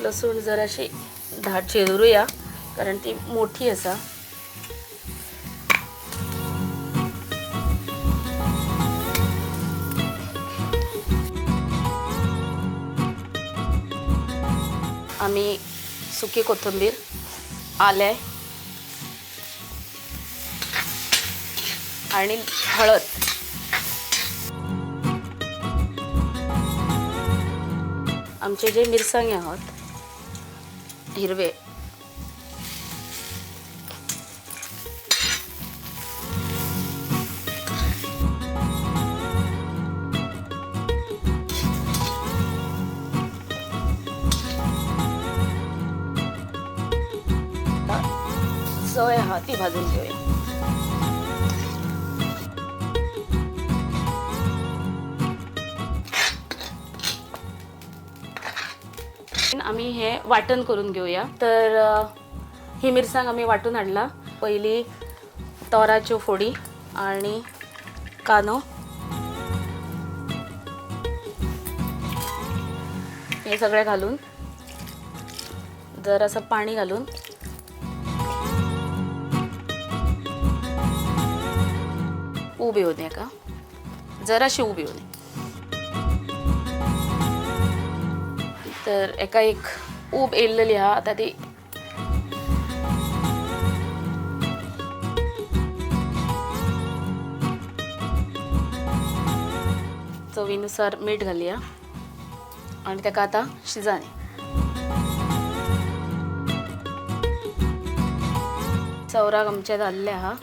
लसूण जराशी धाट चिरुया कारण ती मोठी आसा. आमी सुकी कोथिंबीर, आलें आणि हळद. आमचे जे मिरसांगे आहात हिरवे, सय आहा ती भाजून घेऊया. आमी हे वाटण करून घेऊया. तर ही मिरसांग आमी वाटून हाडला. पयली तोराच्यो फोडी आणि कांदो हे सगळे घालून जरासं पाणी घालून उब येऊ दे का, जराशी उब येऊ दे. तर एका एक ऊब येयल्लेली आहा. आतां ती चवीनुसार मीठ घालया आणि ताका आतां शिजानी. चवराक आमचे जाल्ले आहा.